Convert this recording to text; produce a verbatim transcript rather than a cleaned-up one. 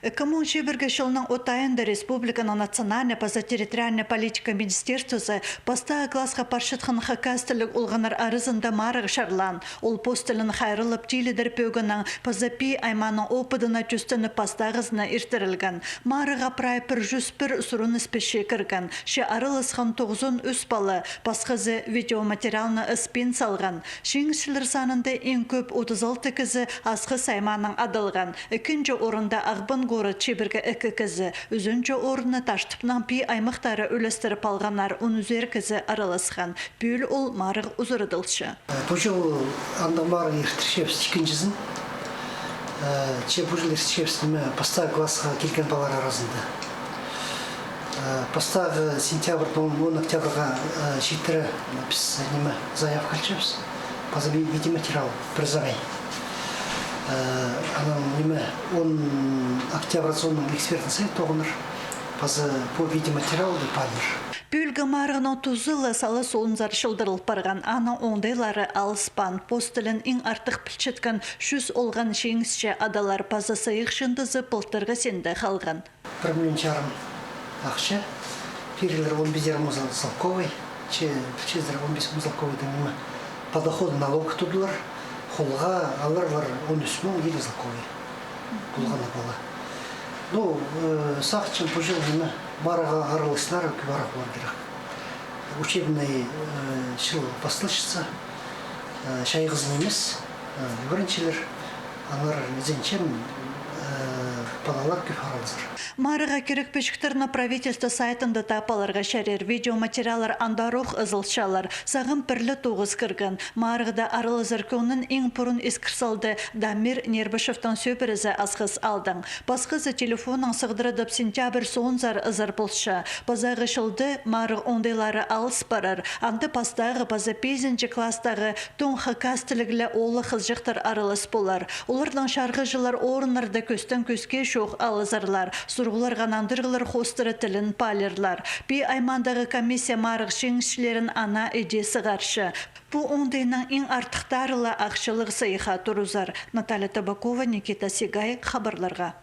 Ікі муң чибіргі чылның от айында республиканың национальнай паза территориальнай политика министерствозы пастағы классха парчатхан хакас тілліг олғаннар аразында марығ чарлаан. Ол пос тілін хайраллап тилідер пӧгіннең паза Пии аймааның опыдына тӧстеніп пастағызына иртірілген. Марығға прай пір чӱс пір сурын іспесчі кірген. Че араласхан тоғызон ӱс пала, пасхазы видеоматериалны ыс пин салған. Чиңісчілер санында иң кӧп отыс алты кізі Асхыс аймаанаң адалған. Ікінҷі орында Ағбан город чибіргі ікі кізі, ӱзінҷі орынны Таштыпнаң Пии аймахтары ӱлестіріп алғаннар, он ӱзер кізі араласхан. Пӱӱл ол марығ узарадылча. Пу чыл андағ марығ иртірчебіс ікінҷізін. Че пу чыл иртірчебіс ниме, пастағы классха килген палалар аразында. Пастағы сентябрьдең он октябрьға читіре піс ниме, заявка алчабыс. Паза видеоматериал пір сағай. Анаң ниме, он октябрьзар экспертный совет тоғынар. Паза пу видеоматериалды паалир. Пӱӱлгі марығның тузы ла сала соонзар чылдырыл парған, аның оңдайлары алыспаан. Пос тілін иң артых пілчеткен чӱс олған чиңісчі адалар, паза сыйых чыындызы пылтырғы сенде халған. Пір миллион чарым ахча. Пирілер он пизер муң салковай, че, пілчезер, он пис муң салковайдаң ниме, подоходный налог тудылар, холға аларлар он ӱс муң иллі салковай. Полған на пала. Ну, сағынчам, пу чыл ниме, марығға араласчылар кӧбірек полар кирек. Учебный чыл пасталчатса, чайғызын нимес, ӱгренчелер, аннаңар ізенчем, палалар кӧп араласар. Марығға кирек пічіктерні правительство сайтында таап аларға чарир. Видеоматериаллар андар ох ызылчалар. Сағам пір ле тоғыс кірген. Марығда аралазар кӧңнін иң пурун искір салды Дамир Нербышевтің сӧбірезі Асхыс Алдаң. Пасхазы телефоннаң сығдырадып сентябрь соонзар ызар полча. Пазағы чылда марығ оңдайлары алыс парар. Анда пастағы паза пизінҷі класстағы тоң хакас тіліглі оолах-хызыҷахтар аралас полар. Оларнаң чарғыҷылар орыннарда кӧстең кӧске чоох алызарлар, сурығларға нандырығлар хоостыра тілін паалирлар. Пии аймаандағы комиссия марығ чиңісчілерін ана иди сығарча. Пу оңдайнаң иң артыхтары ла ахчалығ сыйыхха турызар. Наталья Табакова, Никита Сигай, хабарларға.